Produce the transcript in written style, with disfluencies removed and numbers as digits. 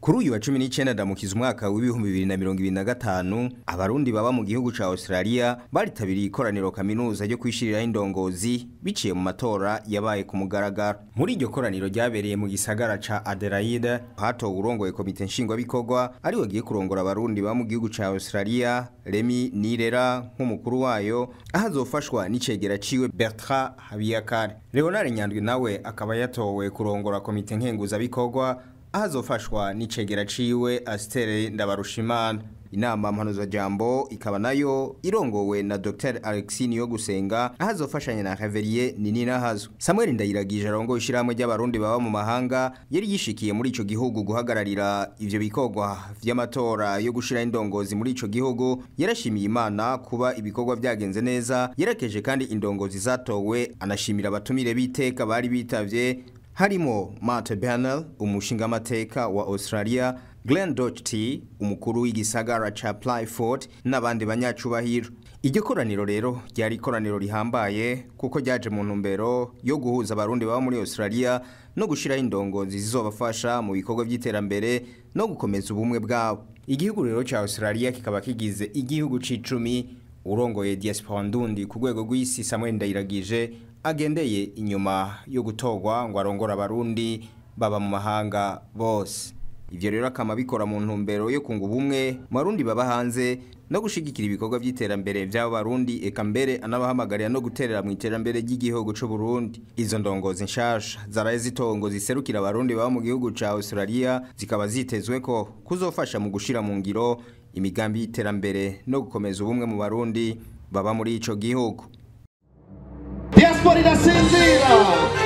Kuri uyu wa 19 Ndamukiza umwaka w'2025, Abarundi baba mu gihugu ca Australia baritabiriye ikoraniro kaminuza ryo kwishiriraho indongozi biciye mu matora yabaye ku mugaragaro. Muri iryo koraniro ryabereye mu gisagara ca Adelaide, hatowe urongoye komite nshingwabikorwa ariwe agiye kurongora Abarundi baba mu gihugu ca Australia, Remy Nirera nk'umukuru wayo, aho azofashwa n'icegera ciwe Bertrand Habiyakare. Leonard Nyandwi nawe akaba yatowe kurongora komite nkenguzabikorwa, aho azofashwa n'icegera ciwe Astere Ndabarushimana. Inama mpanuzajambo ikaba nayo irongowe na Dr Alexis Niyogusenga, aho azofashanya na Reverie Nininahazwe. Samuel Ndayiragije arongoye ishirahamwe ry'Abarundi baba mu mahanga yari yishikiye muri ico gihugu guhagararira ivyo bikorwa vy'amatora yo gushira indongozi muri ico gihugu, yarashimiye Imana kuba ibikorwa vyagenze neza, yerekeje kandi indongozi zatowe, anashimira abatumire b'iteka bari bitavye harimo Matt Bernal, umushingamateka wa Australia, Glenn Doherty, umukuru w'igisagara ca Plyford, n'abandi banyacubahiro. Iryo koraniro rero ryari ikoraniro rihambaye kuko ryaje mu ntumbero yo guhuza Abarundi baba muri Australia no gushiraho indongozi zizobafasha mu bikorwa vy'iterambere no gukomeza ubumwe bwabo. Igihugu rero ca Australia kikaba kigize igihugu c'icumi urongoye diaspora ndundi ku rwego rw'isi Samuel Ndayiragije agendeye inyuma yo gutorwa ngo arongore Abarundi baba mu mahanga bose. Ivyo rero akama bikora mu ntumbero yo kunga ubumwe mu Barundi baba hanze no gushigikira ibikorwa vy'iterambere vy'abo Barundi, eka mbere anabahamagarira no guterera mu iterambere ry'igihugu c'u Burundi. Izo ndongozi nshasha zaraye zitongo ziserukira Abarundi baba mu gihugu ca Australia zikaba zitezwe ko kuzofasha mu gushira mu ngiro imigambi y'iterambere no gukomeza ubumwe mu Barundi baba muri ico gihugu. Diaspora irasinzira.